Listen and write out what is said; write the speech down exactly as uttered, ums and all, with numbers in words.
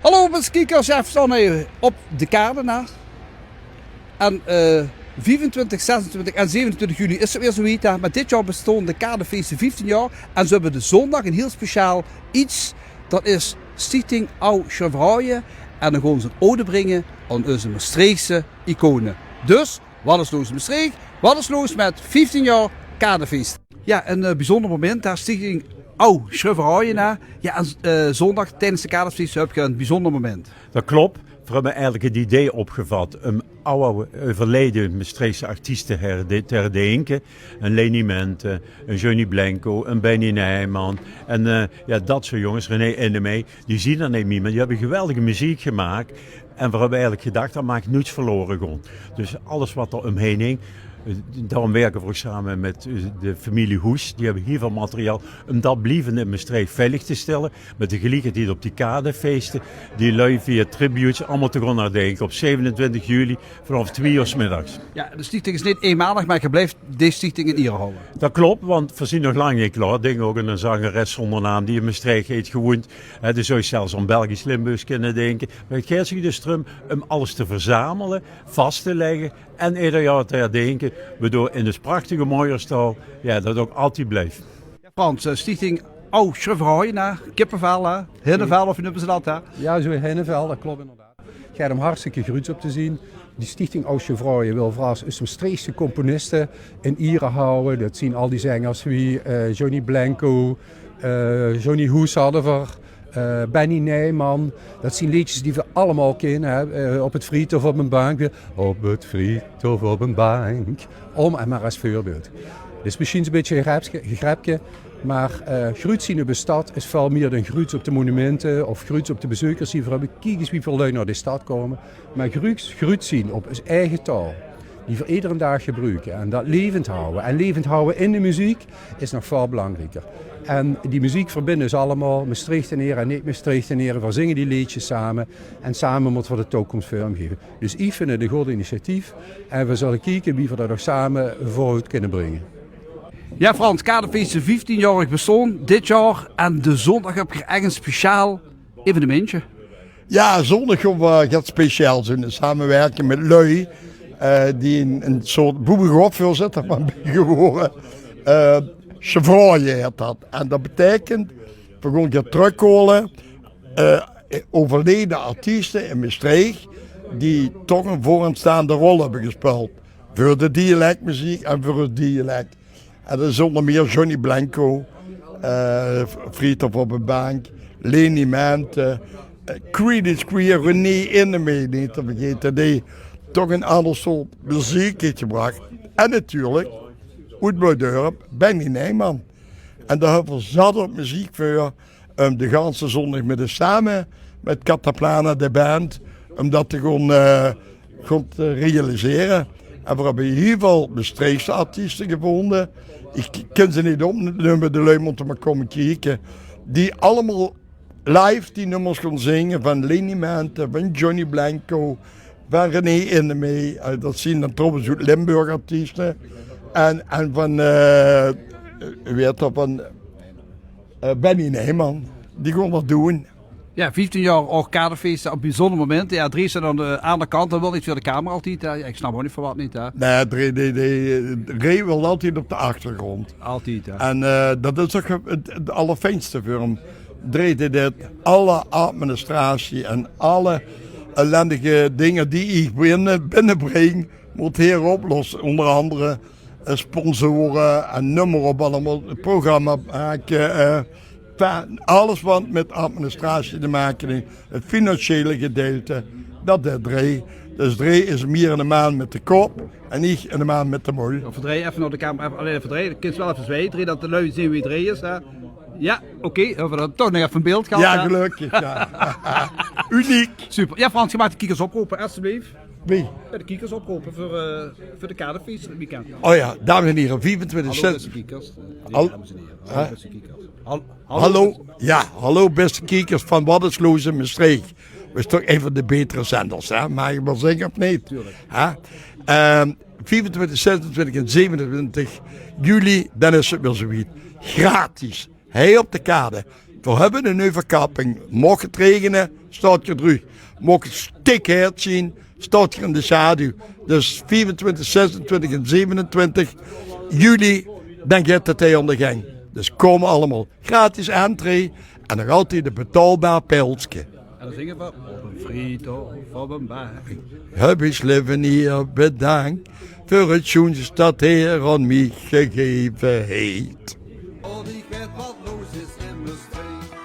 Hallo bèste kiekers, jao, veer staon hie op de Kade, hè. En eh, viefentwintig, zesentwintig en zevenentwintig juli is 't weer zoe wied, hè. Meh dit jaor bestaon de Kadefeeste vieftien jaor. En ze höbbe de zoondag 'n hiel speciaal get. Dat is Stichting Aw Sjrevraoje. En daan goon ze 'n ode bringe aon eus Mestreechse icone. Dus, wat is loos in Mestreech? Wat is loos mèt vieftien jaor Kadefeeste? Jao, 'n eh, bezunder moment, hè, Stichting Aw Sjrevraoje, hè. Jao, en eh, zoondag tijdens de Kadefeeste höb geer 'n bezunder moment. Dat klop. Veer höbbe eigelek 't idee opgevat um awwe, euverleje Mestreechse artieste her-, te herdinke. 'n Lenie Mente, 'n Johnny Blenco, 'n Benny Neyman. En eh, jao, dat soort jonges, René Innemee, die zien d'r neet mie, meh die höbbe geweldige meziek gemaak. En veer höbbe eigelek gedach, dat maag noets verlore goon. Dus alles wat d'r umheen hing, eh, daorum wèrke veer ouch same mèt eh, de femilie Hoes. Die höbbe hiel väöl materiaal um dat blievend in Mestreech veilig te stèlle. Mèt de geliekheid op die Kadefeeste, die lui via tributes allemaol te goon herdinke op zevenentwintig juli vaanaof twie oor 's middags. Jao, de stichting is neet einmaolig, meh geer blijf dees stichting in iere hawwe. Dat klop, want veer zien nog laank neet klaor. Dink ouch aon 'n zangeres zoonder naam die in Mestreech heet gewoend. Hè, dus zouws zelfs aon Belgisch Limburgs kinne dinke. Meh 't geit ziech dus dröm um alles te verzamele, vas te lègke en eder jaor te herdinke. Boedoor in dees prachtige Mooierstaol, jao, dat ouch altied blijf. Frans, eh, Stichting Aw Sjrevraoje, hè? Kippevel, hè? Hinnevel, of wie neume ze dat, hè? Jao, zoe hinnevel, dat klop inderdaad. 't Geit um hartstikke gruuts op te zien. Die Stichting Aw Sjrevraoje wèlt veural eus Mestreechse componiste in iere hawwe. Dat zien al die zengers wie eh, Johnny Blenco, eh, Johnny Hoes hadde veer, eh, Benny Neyman. Dat zien leedsjes die veer allemaol kinne, hè. Eh, Op 't Vriethof op 'n bank. Op 't Vriethof op 'n bank. Um, en mer es veurbeeld. Dit is mesjiens e bitteke e grepke, e grepke, meh eh, gruuts zien op de stad is väöl mie daan gruuts op de monumente of gruuts op de bezeukers die veer höbbe. Kiek ins wieväöl lui nao de stad koume. Meh gruuts, gruuts zien op eus eige taol, die veer eder daag gebruke en dat levend hawwe. En levend hawwe in de meziek is nog väöl belangrieker. En die meziek verbindj us allemaol, Mestreechtenere en neet-Mestreechtenere. Veer zinge die leedsjes same en same mote veer de touwkoms vörmgeve. Dus iech vin 't e good initiatief en veer zalle kieke wie veer dat nog same veuroet kinne bringe. Jao, Frans, Kadefeeste vieftien jaoreg bestoon dit jaor en de zoondag höb geer ech e speciaal evenementsje. Jao, zoondag höbbe veer get speciaals in samewèrking mèt lui eh, die 'n, 'n soort boebegrof veurzitter vaan bin gewore. Eh, Sjrevraoje heet dat. En dat beteikent, veer goon get trökhaole, eh, euverleje artieste in Mestreech die toch 'n veuraonstaonde rol höbbe gespeuld veur de dialekmeziek en veur 't dialek. En dat is oonder mie Johnny Blenco, eh, Vriethof op 'n bank, Lenie Mente, eh, Creedence Queer, René Innemee neet te vergete, dee toch 'n aander soort meziek heet gebrach. En natuurlek, oet Blauwdörp, Benny Neyman. En dao höbbe veer zat op meziek veur, um de ganse zoondag mèt us same, mèt Cataplana, de band, um dat te goon, eh, goon te realisere. En veer höbbe hiel väöl Mestreechse artieste gevoonde. Iech k-, kin ze neet opnumme, de lui mote mer koume kieke. Die allemaol live die nummers goon zinge vaan Lenie Mente, vaan Johnny Blenco, vaan René Innemee. Eh, dat zien daan trouwens oet Limburg artieste. En, en vaan, eh, wie heet dat, vaan eh, Benny Neyman, die goon dat doen. Jao, vieftien jaor ouch Kadefeeste, e bezunder moment. Jao, Dree steit aon de aander kant, dee wèlt neet veur de camera altied, hè. Jao, iech snap ouch neet veur wat neet, hè. Nein, Dree, dee, dee, Dree wèlt altied op d'n achtergroond. Altied, hè. En eh, dat is toch 't, 't allerfijnste veur häöm. Dree deit dit, alle administratie en alle ellendige dinger die iech binne, binnebring, moot heer oplosse. Oonder aander eh, sponsore en neum mer op allemaol, 't programma make, eh, enfin, alles wat mèt administratie te make heet, 't financiële gedeilte, dat deit Dree. Dus Dree is mie 'ne maan mèt de kop en iech 'ne maan mèt de moel. Of Dree, eve nao de camera, eve, allein eve Dree, de kins wel eve zwaaie, Dree, dat de lui zien wie Dree is, hè. Jao, oké, höbbe veer dat toch nog eve in beeld gehad, hè. Jao, gelökkig, jao. Uniek. Super. Jao, Frans, geer maag de kiekers oprope, estebleef. Wie? Jao, de kiekers oprope veur, eh, veur de Kadefeeste dit weekend. O jao, dames en hiere, viefentwintig... Hallo, bèste kiekers. Al- Dames en hiere. Hallo, bèste kiekers. Hallo, jao, hallo, bèste kiekers vaan Wat is Loos in Mestreech. Is toch ein vaan de betere zenders, hè? Maag iech wel zègke, of neet? Tuurlek. Hè? Ehm, viefentwintig, zesentwintig en zevenentwintig juli, daan is 't weer zoe wied. Gratis. Hei op de Kade. Veer höbbe 'n euverkapping. Moch 't regene, staot geer druug. Moch 't stikheit zien, staot geer in de sjaduw. Dus viefentwintig, zesentwintig en zevenentwintig juli, dan geit 't hei aon de gaank. Dus kóm allemaol. Gratis entree en nog altied e betaalbaar pilske. En dan zinge veer: op 'n vriedaog op 'n berg. Höb ich 't leve hie bedank veur 't sjoenste dat heer aon mich gegeve heet. Al die geit wat los is in Mestreech.